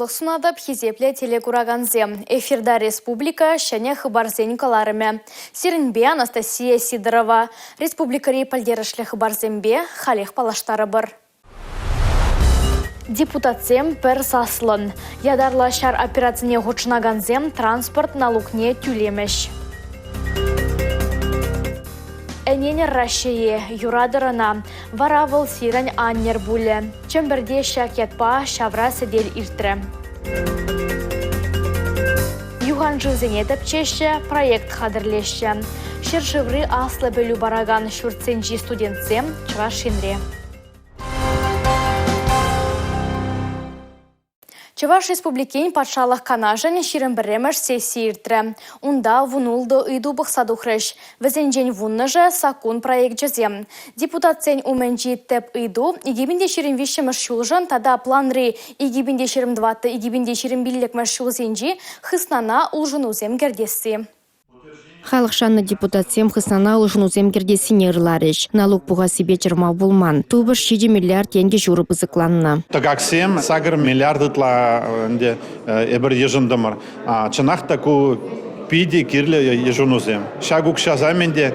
Сывлӑх сунатӑп, хисеплӗ телекуракансем. Эфирта республика ҫӗнӗ хыпарсен кӑларӑмӗ. Сирӗнпе Анастасия Сидорова. Республикӑри пӗлтерӗшлӗ хыпарсемпе халех паллаштарӑпӑр. Депутатсем пӗр саслӑн. Ятарлӑ ҫар операцине хутшӑнакансем транспорт налукне тӳлемӗҫ. Ӗненӗр Раҫҫее, юратӑр ӑна. Вара вӑл сирӗн аннӗр пулӗ. Чӗмпӗрте ҫак ятпа ҫавра сӗтел иртрӗ. Юханшывсене тӗпчеҫҫӗ, проект хатӗрлеҫҫӗ. Ҫӗршыври аслӑ пӗлӳ паракан ҫуртсенчи студентсем Чӑваш Енре. Чӑваш Республикин Патшалӑх Канашӗн 21-мӗш сессийӗ иртрӗ. Унта вунултӑ ыйту пӑхса тухрӗҫ. Вӗсенчен вуннӑшӗ – саккун проекчӗсем. Депутатсен умӗнчи тӗп ыйту – 2023-мӗш ҫулшӑн тата планри 2024-2025 ҫулсенчи хыснана улшӑнусем кӗртесси. Халӑх шаннӑ депутатсем хыснана улшӑнусем кӗртессине ырларӗҫ. Налук пухассипе чӑрмав пулман. Тупӑш 7 миллиард тенкӗ ҫурӑ пысӑкланнӑ. Тӑкаксем 8 миллиард ытла ӗнтӗ эпир йышӑнтӑмӑр. Чӑнах та ку питӗ кирлӗ йышӑнусем. Ҫак укҫасем ӗнтӗ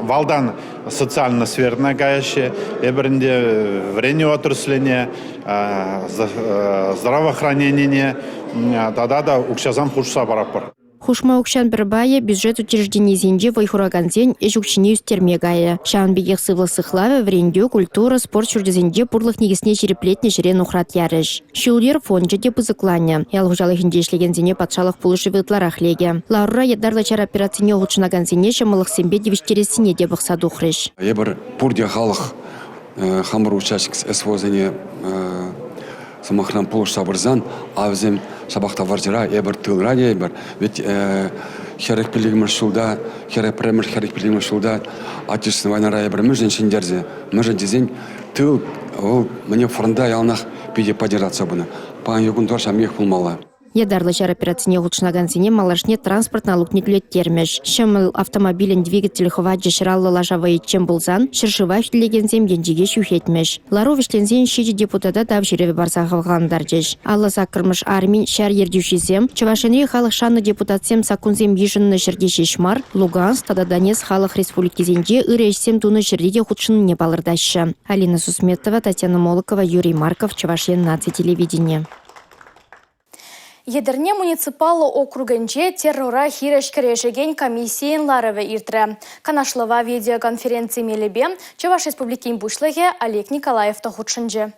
валтан социальная сферӑна каяҫҫӗ. Эпир ӗнтӗ вӗренӳ отрасльне, здравоохраненине тата та укҫасем хушса паратпӑр. Хушма укҫан пӗр пайӗ бюджет учрежденийӗсенче вӑй хуракансен ӗҫ укҫине ӳстерме кайӗ. Ҫавӑн пекех сывлӑх сыхлавӗ, вӗрентӳ, культура, спорт ҫурчӗсенче пурлӑх никӗсне ҫирӗплетнӗ ҫӗре нухрат ярӗҫ. Ҫул-йӗр фончӗ те пысӑкланӗ. Ял хуҫалӑхӗнче ӗҫлекенсене патшалӑх пулӑшӑвӗ ытларах лекӗ. Ларура ятарлӑ ҫар операцине хутшӑнакансене ҫӑмӑллӑхсемпе тивӗҫтерессине те пӑхса тухрӗҫ. Эпир пурте халӑх хамӑр участник СВОсене сӑмахран пулӑшса пырсан, а вӗсем ҫапах та вӑрҫӑра, эпир тылра тейӗпӗр. Ведь 45-мӗш ҫулта, 41-мӗш, 45-мӗш ҫулта Отечественнӑй войнара эпир мӗншӗн ҫӗнтерсе, мӗншӗн тесен тыл вӑл мӗне фронта яланах питӗ поддержаться пынӑ. Паянхи кун тӑрӑш ҫавӑн пекех пулмалла. Ятарлӑ ҫар операцине хутшӑнакансене малашне транспорт налукне тӳлеттермӗҫ. Ҫӑмӑл автомобилӗн двигатель хӑвачӗ ҫӑраллӑ лаша вӑйӗччен пулсан ҫӗршыва хӳтӗлекенсем енчӗке ҫӳхетмӗҫ. Лару вӗҫленсен ҫичӗ депутата тав ҫырӑвӗ парса хавхалантарчӗҫ. 58-мӗш армин ҫар ертӳҫисем Чӑваш Енри халӑх шаннӑ депутатсем саккунсем йышӑннӑ ҫӗрте ҫеҫ мар, Луганск тата Донецк халӑх республикисенче ырӑ ӗҫсем тунӑ ҫӗрте те хутшӑннине палӑртаҫҫӗ. Алина Сусметова, Татьяна Молокова, Юрий Марков, Чӑваш Ен наци телевиденийӗ. Етӗрне муниципаллӑ округӗнче террора хирӗҫ кӗрешекен комиссийӗн ларӑвӗ иртрӗ. Канашлӑва видеоконференци мелӗпе Чӑваш Республикин Пуҫлӑхӗ Олег Николаев та хутшӑнчӗ.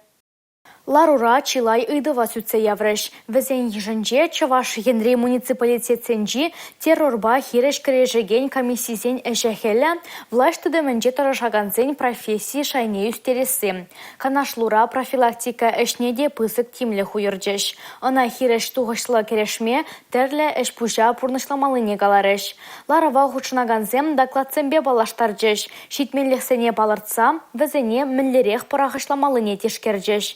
Ларура чылай ыйтӑва сӳтсе яврӗҫ. Вӗсен йышӗнче Чӑваш Енри муниципалитетсенчи террорпа хирӗҫ кӗрешекен комиссисен ӗҫӗ-хӗлӗ, влаҫ тытӑмӗнче тӑрӑшакансен професси шайне ӳстересси. Канашлура профилактика ӗҫне те пысӑк тимлӗх уйӑрчӗҫ. Ӑна хирӗҫ тухӑҫлӑ кӗрешме тӗрлӗ ӗҫ-пуҫа пурнӑҫламаллине каларӗҫ. Ларӑва хутшӑнакансем докладсемпе паллаштарчӗҫ, ҫитменлӗхсене палӑртса вӗсене мӗнлерех пӑрахӑҫламаллине тишкерчӗҫ.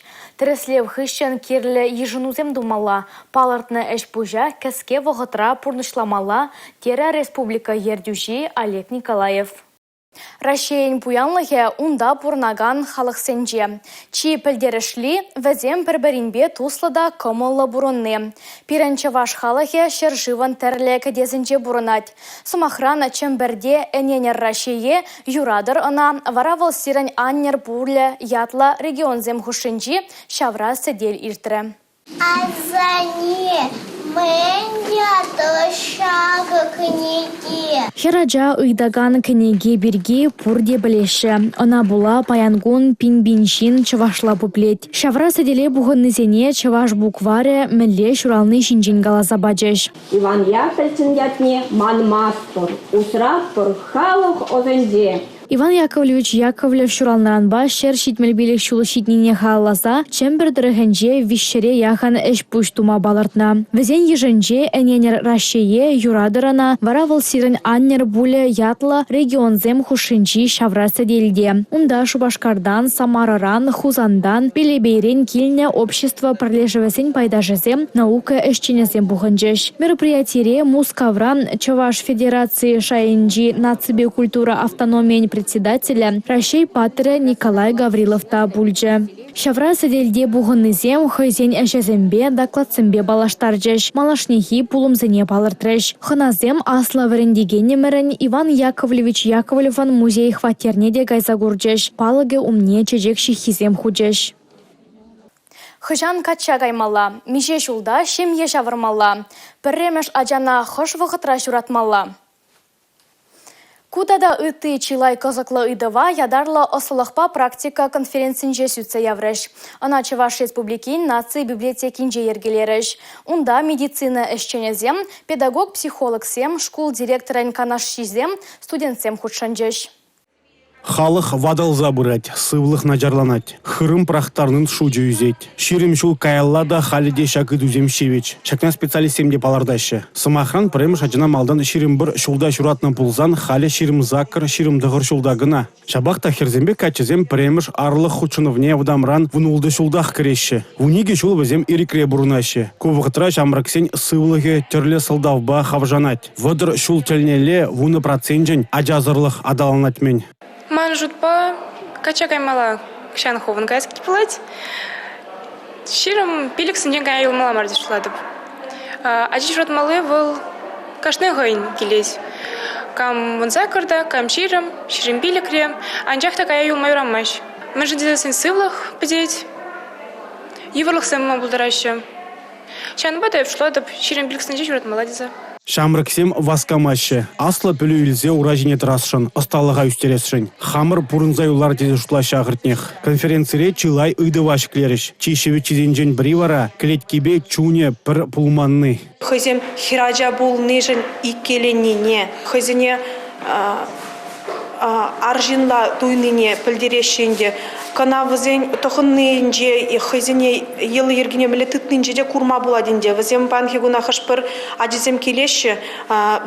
Тӗрӗслев хыҫҫӑн кирлӗ йышӑнусем тумалла, палӑртнӑ ӗҫ-пуҫа кӗске вӑхӑтра пурнӑҫламалла, терӗ республика ертӳҫи Олег Николаев. Раҫҫейӗн пуянлӑхӗ унта пурӑнакан халӑхсенче. Чи пӗлтерӗшли – вӗсем пӗр-пӗринпе туслӑ та кӑмӑллӑ пурӑнни. Пирӗн чӑваш халӑхӗ ҫӗршывӑн тӗрлӗ кӗтесӗнче пурӑнать. Сӑмахран, Чӗмпӗрте «Ӗненӗр Раҫҫее, юратӑр ӑна, вара вӑл сирӗн аннӗр пулӗ» ятлӑ регионсем хушшинчи ҫавра сӗтел иртрӗ. Асанне, мӗн ятлӑ ҫакӑ кӗнеке? Хӗр ача ыйтакан кӗнеке пирки пурте пӗлеҫҫӗ. Ӑна пула паян кун пин-пин ҫын чӑвашла пуплет. Ҫавра сӗтеле пухӑннисене чӑваш букварӗ мӗнле ҫурални ҫинчен каласа пачӗҫ. Иван Яковлевичӑн ятне манмастпӑр, усратпӑр халӑх ӑсӗнче. Иван Яковлевич Яковлев ҫуралнӑранпа 175 ҫул ҫитнине халалласа Чӗмпӗр тӑрӑхӗнче виҫҫӗре яхӑн ӗҫ-пуҫ тума палӑртнӑ. Вӗсен йышӗнче «Ӗненӗр Раҫҫее, юратӑр ӑна, вара вӑл сирӗн аннӗр пулӗ» ятлӑ регионсем хушшинчи ҫавра сӗтел те. Унта Шупашкартан, Самарӑран, Хусантан, Пелепейрен килнӗ общество пӗрлешӗвӗсен пайташӗсем, наука ӗҫченӗсем пухӑнчӗҫ. Мероприятире Мускавран Чӑваш Федераци шайӗнчи наципе культура автономийӗн председателӗ. председателӗ, Раҫҫей Паттӑрӗ Николай Гаврилов та пулчӗ. Ҫавра сӗтелте пухӑннисем хӑйсен ӗҫӗсемпе, докладсемпе паллаштарчӗҫ, малашнехи пулӑмсене палӑртрӗҫ. Хӑнасем Аслӑ вӗрентекенӗмӗрӗн Иван Яковлевич Яковлевӑн музей-хваттерне те кайса курчӗҫ, палӑкӗ умне чечек ҫыххисем хучӗҫ. Хӑҫан качча каймалла? Миҫе ҫулта ҫемье ҫавӑрмалла? Пӗрремӗш ачана хӑш вӑхӑтра ҫуратмалла? Ку тата ытти чылай кӑсӑклӑ ыйтӑва ятарлӑ ӑслӑлӑхпа практика конференцинче сӳтсе яврӗҫ. Ӑна Чӑваш Республикин наци библиотекинче йӗркелерӗҫ. Унта медицина ӗҫченӗсем, педагог-психологсем, шкул директорӗн канашҫисем, студентсем хутшӑнчӗҫ. Халӑх ватӑлса пырать, сывлӑх начарланать, хырӑм пӑрахтарнин шучӗ ӳсет. 20 ҫул каялла та халӗ те ҫак ыйтусем ҫивӗч. Ҫакна специалистсем те палӑртаҫҫӗ. Сӑмахран, пӗрремӗш ачана малтан 21 ҫулта ҫуратнӑ пулсан халӗ 28-29 ҫулта кӑна. Ҫапах та хӗрсемпе каччӑсем пӗрремӗш арлӑх хутшӑнӑвне вӑтамран 16 ҫултах кӗреҫҫӗ. 12 ҫул вӗсем ирӗкре пурӑнаҫҫӗ. Ку вӑхӑтра ҫамрӑксен сывлӑхӗ тӗрлӗ сӑлтавпа хавшанать. 30 ҫул тӗлнелле 10 проценчӗн ачасӑрлӑх аталанать-мӗн. Ман шутпа, качча каймалла кӑҫан хӑвӑн каяс пулать. 25-сенчен кая юлмалла мар тесе шутлатӑп. Ача ҫуратмалли вӑл кашни хӑйӗн килет. Кам 18-та, кам 20, 25-ре, анчах та кая юлма юрамасть. Мӗншӗн тесен сывлӑх пӗтет, йывӑрлӑхсем пулма пултараҫҫӗ. Ҫавӑнпа та эп шутлатӑп, 25-сенче ҫуратмалла тесе. Ҫамрӑксем васкамаҫҫӗ. Аслӑ пӗлӳ илсе ура ҫине тӑрасшӑн, ӑсталӑха ӳстересшӗн. Хамӑр пурӑнса юлар тесе шутлаҫҫӗ ахӑртнех. Конференцире чылай ыйтӑва ҫӗклерӗҫ. Чи ҫивӗччисенчен пӗри вара – кӗлеткипе чунӗ пӗр пулманни. Хӑйсем хӗрача пулнишӗн иккӗленнине, хӑйсене арҫынла туйнине пӗлтереҫҫӗ ӗнтӗ. Кӑна вӗсен тӑхӑннинче, хӑйсене йӑли-йӗркине мӗнле тытнинче те курма пулать ӗнтӗ. Вӗсем паянхи куна хӑш-пӗр ачисем килеҫҫӗ,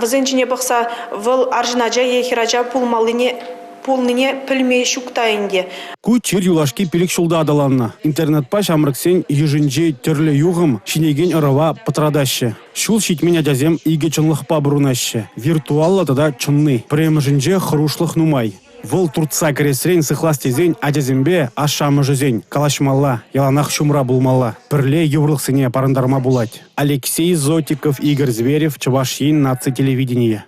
вӗсен ҫине пӑхса вӑл арҫын ача е хӗрача пулмаллине пулнине пӗлме ҫук та ӗнтӗ. Ку чир юлашки 5 ҫулта аталаннӑ. Интернетпа ҫамрӑксен йышӗнчи тӗрлӗ юхӑм ҫитӗнекен ӑрӑва пӑтратаҫҫӗ. Ҫул ҫитмен ачасем икӗ чӑнлӑхпа пурӑнаҫҫӗ – виртуаллӑ тата чӑнни. Пӗрремӗшӗнче хӑрушлӑх нумай. Вӑл туртса кӗресрен сыхлас тесен ачасемпе ашшӗ-амӑшӗсен калаҫмалла, яланах ҫумра пулмалла. Пӗрле йывӑрлӑхсене парӑнтарма пулать. Алексей Зотиков, Игорь Зверев, Чӑваш Ен наци телевиденийӗ.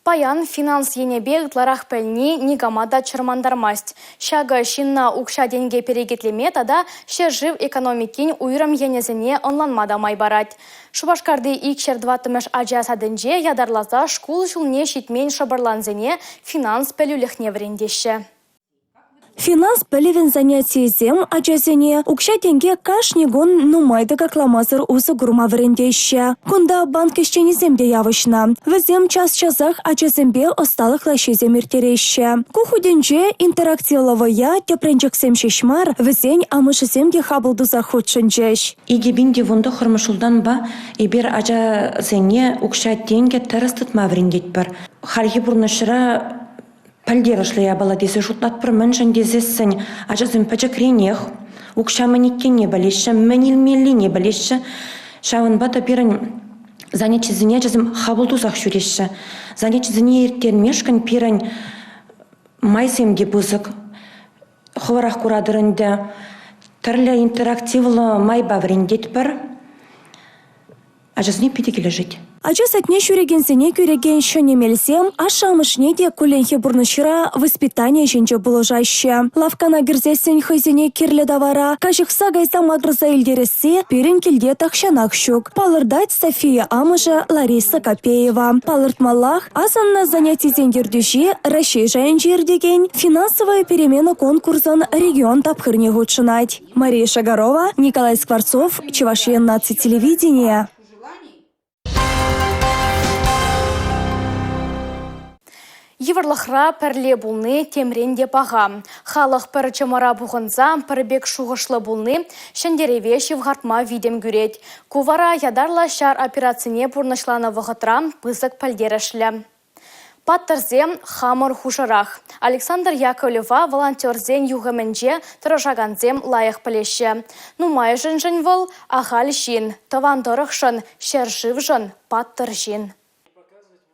Паян финанс енӗпе ытларах пӗлни никама та чӑрмантармасть. Ҫакӑ ҫынна укҫа-тенке перекетлеме тата ҫӗршыв экономикин уйрӑм енӗсене ӑнланма та май парать. Шупашкарти 204-мӗш ача садӗнче ятарласа шкул ҫулне ҫитмен шӑпӑрлансене финанс пӗлӳлӗхне вӗрентеҫҫӗ. Финанс пӗлӗвӗн занятийӗсем ачасене укҫа-тенке кашни кун нумай тӑкакламасӑр усӑ курма вӗрентеҫҫӗ. Кунта банк ӗҫченӗсем те явӑҫнӑ. Вӗсем час-часах ачасемпе ӑсталӑх лаҫҫисем ирттереҫҫӗ. Ку хутӗнче интерактивлӑ вӑййа тӗпренчӗксем ҫеҫ мар, вӗсен амӑшӗсем те хапӑл тусах хутшӑнчӗҫ. 2019 ҫултанпа эпир ачасене укҫа-тенкӗ тӗрӗс тытма вӗрентетпӗр. Хальхи пурнӑҫра пӗлтерӗшлӗ япала тесе шутлатпӑр. Мӗншӗн тесессӗн ачасем пӗчӗкренех укҫа мӗн иккенне пӗлеҫҫӗ, мӗн илмеллине пӗлеҫҫӗ. Ҫавӑнпа та пирӗн занятисене ачасем хапӑл тусах ҫӳреҫҫӗ. Занятисене ирттермешкӗн пирӗн майсем те пысӑк. Хӑвӑрах куратӑр ӗнтӗ, тӗрлӗ интерактивлӑ майпа вӗрентетпӗр. Ачасене питӗ килӗшет. Ача садне ҫӳрекенсене кӳрекен ҫӗнӗ мелсем ашшӗ-амӑшне те кулленхи пурнӑҫра воспитани ӗҫӗнче пулӑшаҫҫӗ. Лавккана кӗрсессӗн хӑйсене кирлӗ тавара каҫӑхса кайса макӑрса илтересси пирӗн килте тахҫанах ҫук, палӑртать София амӑшӗ Лариса Копеева. Палӑртмаллах, асӑннӑ занятисен ертӳҫи Раҫҫей шайӗнче иртекен «Финансовая перемена» конкурсӑн регион тапхӑрне хутшӑнать. Мария Шагарова, Николай Скворцов, Чӑваш Ен наци телевиденийӗ. Йывӑрлӑхра пӗрле пулни темрен те паха. Халӑх пӗр чӑмӑра пухӑнса пӗр пек шухӑшлӑ пулни ҫӗнтерӗве ҫывхартма витӗм кӳрет. Ку вара ятарлӑ ҫар операцине пурнӑҫланӑ вӑхӑтра пысӑк пӗлтерӗшлӗ. Паттӑрсем хамӑр хушӑрах. Александр Яковлева волонтерсен юхӑмӗнче тӑрӑшакансем лайӑх пӗлеҫҫӗ. Нумайӑшӗншӗн вӑл ахаль ҫын, тӑван тӑрӑхшӑн, ҫӗршывшӑн паттӑр ҫын.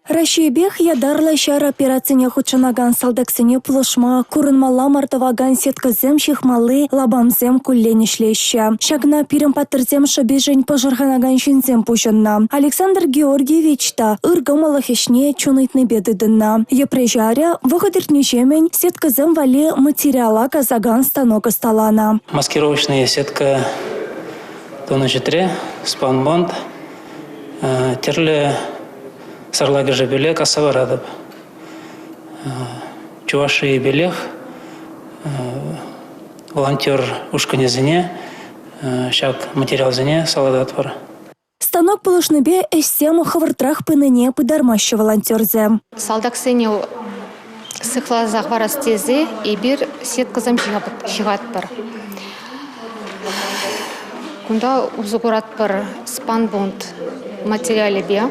Раҫҫейпех ятарлӑ ҫар операцине хутшӑнакан салтаксене пулӑшма курӑнмалла мар тӑвакан сеткӑсем ҫыхмалли лапамсем куллен ӗҫлеҫҫӗ. Ҫакна пирӗн паттӑрсем шӑпишӗн пӑшӑрханакан ҫынсем пуҫӑннӑ. Александр Георгиевич та ыр кӑмӑллӑх ӗҫне чун ыйтнипе тытӑннӑ. Йӗпреҫ арӗ вӑхӑт иртнӗҫемӗн сеткӑсем валли материала касакан станок ӑсталанӑ. Маскировочная сетка тунӑ ҫӗтре спанбонд тӗрлӗ сарлакӑшӗпеле касса паратӑп. Чувашийӗпелех волонтер ушкӑнӗсене ҫак материалсене салататпӑр. Станок пулӑшнипе ӗҫсем хӑвӑртрах пынине пытармаҫҫӗ волонтерсем. Салтаксене сыхласа хӑварас тесе эпир сеткӑсем ҫыхатпӑр. Кунта усӑ куратпӑр спанбонд материалӗпе.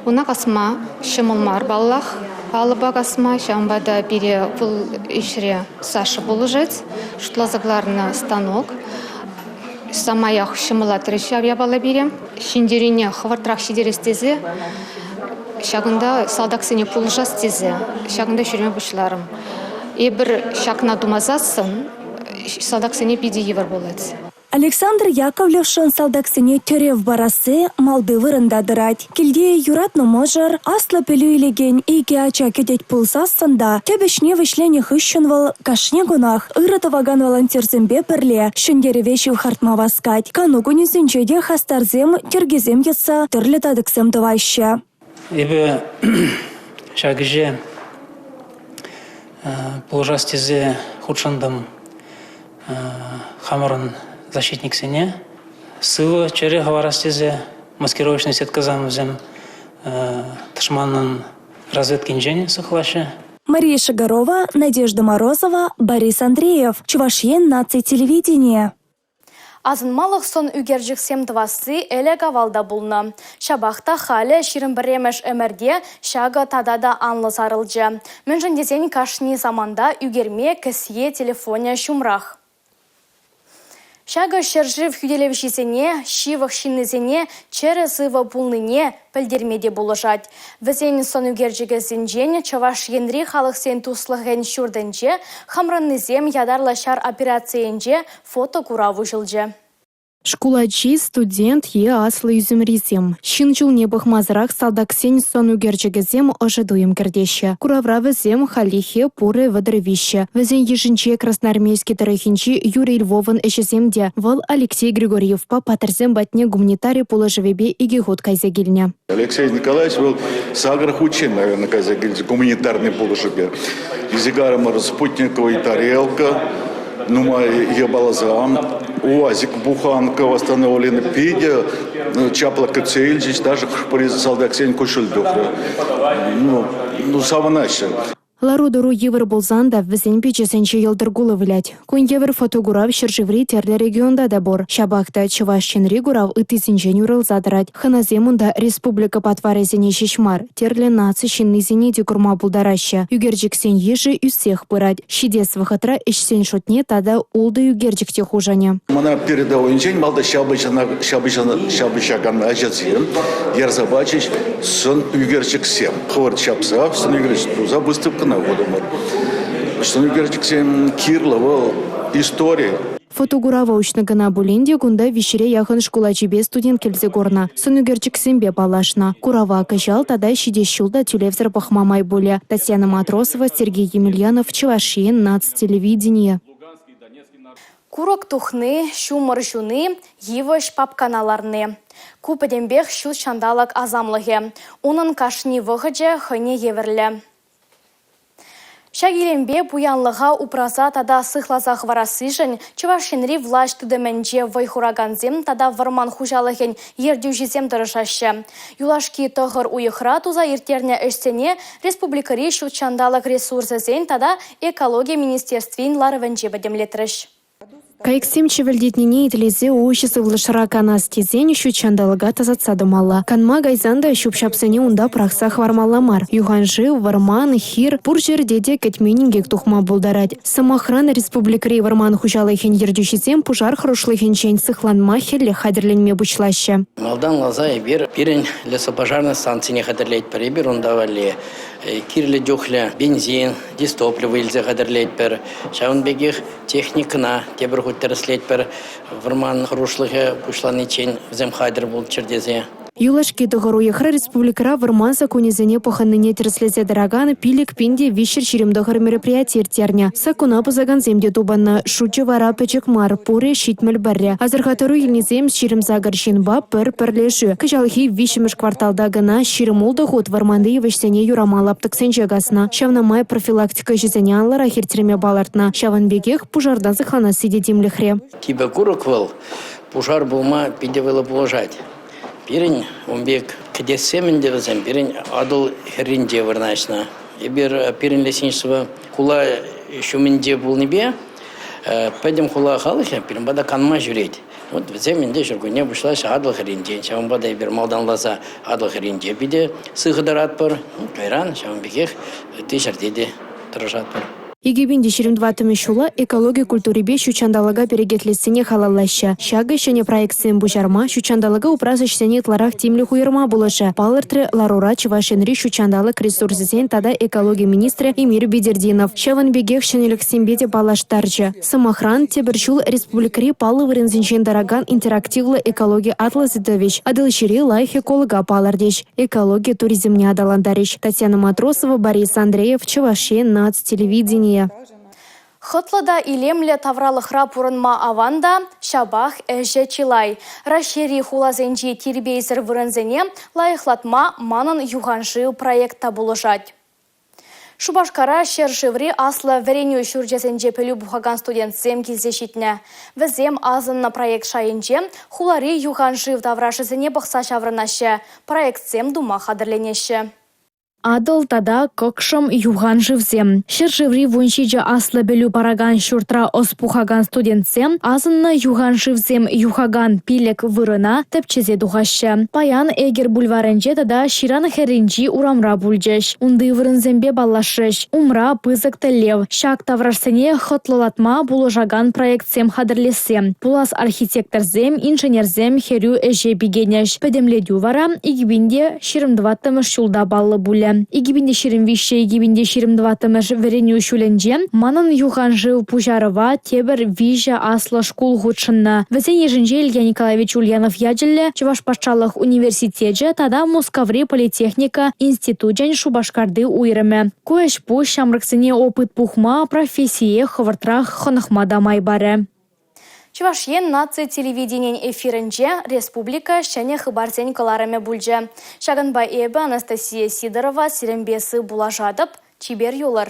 Ӑна касма ҫӑмӑл мар паллах, алӑпа касма. Ҫавӑнпа та пире вӑл ӗҫре Саша пулӑшать. Шутласа кӑларнӑ станок самаях ҫӑмӑллатрӗ ҫав япала пире. Ҫӗнтерӳне хӑвӑртрах ҫитерес тесе ҫакӑнта салтаксене пулӑшас тесе ҫакӑнта ҫӳреме пуҫларӑм. Эпир ҫакна тумасассӑн салтаксене питӗ йывӑр пулать. Александр Яковлевшӑн салтаксене тӗрев парасси малти вырӑнта тӑрать. Килте юратнӑ мӑшӑр, аслӑ пӗлӳ илекен икӗ ача кӗтет пулсассӑн та тӗп ӗҫне вӗҫленӗ хыҫҫӑн вӑл кашни кунах ырӑ тӑвакан волонтерсемпе пӗрле ҫӗнтерӗве ҫывхартма васкать. Кану кунӗсенче те хастарсем тӗркесем йӑтса тӗрлӗ татӑксем тӑваҫҫӗ. Эпӗ ҫак ӗҫе пулӑшас тесе хутшӑнтӑм хамӑрӑн защитниксене. Сывӑ, чӗрӗ хӑварас тесе маскировочный сеткӑсем вӗсем тӑшманӑн разведкинчен сыхлаҫҫӗ. Мария Шагарова, Надежда Морозова, Борис Андреев, Чӑваш Ен наци телевиденийӗ. Асӑнмалӑх сӑн ӳкерчӗксем тӑвасси ӗлӗк-авал та пулнӑ. Ҫапах та халӗ 21-мӗш ӗмӗрте ҫакӑ тата та анлӑ сарӑлчӗ. Мӗншӗн тесен кашни саманта ӳкерме кӗсье телефонӗ ҫумрах. Ҫакӑ ҫӗршыв хӳтӗлевҫисене, ҫывӑх ҫыннисене чӗрӗ-сывӑ пулнине пӗлтерме те пулӑшать. Вӗсен сӑн ӳкерчӗкӗсенчен Чӑваш Енри халӑхсен туслӑхӗн ҫуртӗнче хамраннисем ятарлӑ ҫар операцийӗнче фотокурав уҫӑлчӗ. Шкул ачи, студент е аслӑ ӳсӗмрисем. Ҫын ҫулне пӑхмасӑрах салтаксен сӑн ӳкерчӗкӗсем ӑшӑ туйӑм кӗртеҫҫӗ. Куравра вӗсем хальлӗхе пурӗ 33. Вӗсен йышӗнче Красноармейски тӑрӑхӗнчи Юрий Львовӑн ӗҫӗсем те. Вӑл Алексей Григорьевпа паттӑрсем патне гуманитари пулӑшӑвӗпе икӗ хут кайса килнӗ. Алексей Николаевич вӑл сакӑр хутчен, наверное, кайса килчӗ гуманитарный пулӑшупе. Изигарӑмӑр спутниковый тарелка, нумай япаласем, УАЗик буханка восстановлены, питӗ чаплӑ кӗтсе илчӗҫ, даже хӑш-пӗр салтаксен куҫҫуль тухрӗ. Ну, ну савӑнаҫҫӗ. Лару-тӑру йывӑр пулсан та вӗсен пичӗсенче йӑлтӑр кулӑ вылять. Кун евӗр фотокурав ҫӗршыври тӗрлӗ регионта та пур. Ҫапах та Чӑваш Енри курав ыттисенчен уйрӑлса тӑрать. Хӑнасем унта республика патварӗсене ҫеҫ мар, тӗрлӗ наци ҫыннисене те курма пултараҫҫӗ. Ӳкерчӗксен йышӗ ӳссех пырать. Ҫитес вӑхӑтра ӗҫсен шутне тата ултӑ ӳкерчӗк те хушӑнӗ. Мана передовойӗнчен малта ҫапӑҫакан ачасем ярса пачӗҫ сӑн ӳкерчӗксем. Хӑвӑрт ҫапса сӑн ӳкерчӗк туса выставкӑна хутӑмӑр. Сӑн ӳкерчӗксем кирлӗ вӑл истори. Фотокурава уҫнӑ кӑна пулин те кунта виҫҫӗре яхӑн шкул ачипе студент килсе курнӑ, сӑн ӳкерчӗксемпе паллашнӑ. Курава кӑҫал тата ҫитес ҫул та тӳлевсӗр пӑхма май пулӗ. Татьяна Матросова, Сергей Емельянов, Чӑваш Ен, наци телевиденийӗ. Курӑк тухни, ҫумӑр ҫуни, йывӑҫ папкана ларни. Ку пӗтӗмпех ҫут ҫанталӑк асамлӑхӗ. Унӑн кашни вӑхӑчӗ хӑйне евӗрлӗ. Ҫак илемпе пуянлӑха упраса тата сыхласа хӑварассишӗн Чӑваш Енри влаҫ тытӑмӗнче вӑй хуракансем тата вӑрман хуҫалӑхӗн ертӳҫисем тӑрӑшаҫҫӗ. Юлашки тӑхӑр уйӑхра туса ирттернӗ ӗҫсене республикӑри ҫут ҫанталӑк ресурсӗсен тата экологи министерствин ларӑвӗнче пӗтӗмлетрӗҫ. Кайӑксем чӗвӗлтетнине итлесе уҫӑ сывлӑшра канас тесен ҫут ҫанталӑка тасатса тӑмалла. Канма кайсан та ҫӳп-ҫапсене унта пӑрахса хӑвармалла мар. Юхан шыв, вӑрман, хир пур ҫӗрте те кӗтмен инкек тухма пултарать. Сӑмахран, республикӑри вӑрман хуҫалӑхӗн ертӳҫисем пушар хӑрушлӑхӗнчен сыхланма хӗллех хатӗрленме пуҫлаҫҫӗ. Малтанласа эпир пирӗн лесопожарнӑй станцине хатӗрлетпӗр. Эпир унта валли кирлӗ чухлӗ бензин, дизтопливо илсе хатӗрлетпӗр. Ҫавӑн пекех техникӑна тепӗр хут тӗрӗслетпӗр. Вӑрман хӑрушлӑхӗ пуҫланиччен вӗсем хатӗр пулччӑр тесе. Юлашки тӑхӑр уйӑхра республикӑра вӑрман саккунӗсене пӑхӑннине тӗрӗслесе тӑракан 5329 мероприяти ирттернӗ. Саккуна пӑсакансем те тупӑннӑ. Шучӗ вара пӗчӗк мар, пурӗ 71. Асӑрхаттару илнисем 28 ҫынпа пӗр пӗрлешӳ. Кӑҫалхи виҫҫӗмӗш кварталта кӑна 26 хут вӑрманти йывӑҫсене юраман лаптӑксенче каснӑ. Ҫавна май профилактика ӗҫӗсене анлӑрах ирттерме палӑртнӑ. Ҫавӑн пекех пушартан сыхланасси те тимлӗхре. Типӗ курӑк вӑл пушар пулма питӗ вӑйлӑ пулӑшать. Пирӗн ун пек кӗтессем ӗнтӗ вӗсем пирӗн Атӑл хӗрринче вырнаҫнӑ. Эпир пирӗн лесничество хула ҫумӗнче пулнипе пӗтӗм хула халӑхӗ пирӗн пата канма ҫӳрет. Вот вӗсем ӗнтӗ ҫуркунне пуҫлаҫҫӗ Атӑл хӗрринчен. Ҫавӑнпа та эпир малтанласа Атӑл хӗрринче питӗ сыхӑ тӑратпӑр. Кайран ҫавӑн пекех ытти ҫӗрте те тӑрӑшатпӑр. 2024-мӗш ҫула экологи культурипе ҫут ҫанталӑка перекетлессине халаллаҫҫӗ. Ҫакӑ ҫӗнӗ проектсем пуҫарма, ҫут ҫанталӑка упрас ӗҫсене ытларах тимлӗх уйӑрма пулӑшӗ, палӑртрӗ ларура Чӑваш Енри ҫут ҫанталӑк ресурсӗсен тата экологи министрӗ Эмир Бедердинов. Ҫавӑн пекех ҫӗнӗлӗхсемпе те паллаштарчӗ. Сӑмахран, тепӗр ҫул республикӑри паллӑ вырӑнсенчен тӑракан интерактивлӑ экологи атласӗ тӑвӗҫ, Атӑлҫири лайӑх эколога палӑртӗҫ, экологи туризмне аталантарӗҫ. Татьяна Матросова, Борис Андреев, Чӑваш Ен наци телевиденийӗ. Хӑтлӑ та илемлӗ тавралӑхра пурӑнма аван та, ҫапах ӗҫӗ чылай. Раҫҫейри хуласенчи тирпейсӗр вырӑнсене лайӑхлатма «Манӑн юханшыв» проект та пулӑшать. Шупашкара ҫӗршыври аслӑ вӗренӳ ҫурчӗсенче пӗлӳ пухакан студентсем килсе ҫитнӗ. Вӗсем асӑннӑ проект шайӗнче хулари юхан шыв таврашӗсене пӑхса ҫаврӑнаҫҫӗ, проектсем тума хатӗрленеҫҫӗ. Атӑл тата Кӑкшӑм юхан шывсем. Ҫӗршыври 17 аслӑ пӗлӳ паракан ҫуртра ӑс пухакан студентсем асӑннӑ юхан шывсем юхакан пилӗк вырӑна тӗпчесе тухаҫҫӗ. Паян Эгер бульварӗнче тата ҫыран хӗрринчи урамра пулчӗҫ. Унти вырӑнсемпе паллашрӗҫ. Умра пысӑк тӗллев – ҫак таврашсене хӑтлӑлатма пулӑшакан проектсем хатӗрлесси. Пулас архитекторсем, инженерсем хӗрӳ ӗҫе пикенӗҫ. Пӗтӗмлетӳ вара 2024-мӗш ҫулта паллӑ пулӗ. 2023-2024 вӗренӳ ҫулӗнче «Манӑн юхан шыв» пуҫарӑва тепӗр виҫӗ аслӑ шкул хутшӑннӑ. Вӗсен йышӗнче Илья Николаевич Ульянов ячӗллӗ Чӑваш патшалӑх университечӗ тата Мускаври политехника институчӗн Шупашкарти уйрӑмӗ. Ку ӗҫ-пуҫ ҫамрӑксене опыт пухма, профессие хӑвӑртрах хӑнӑхма та май парӗ. Чӑваш Ен наци телевиденийӗн эфирӗнче республика ҫӗнӗ хыпарсен кӑларӑмӗ пулчӗ. Ҫакӑнпа эпӗ, Анастасия Сидорова, сирӗнпе сыв пулашатӑп. Чипер юлӑр.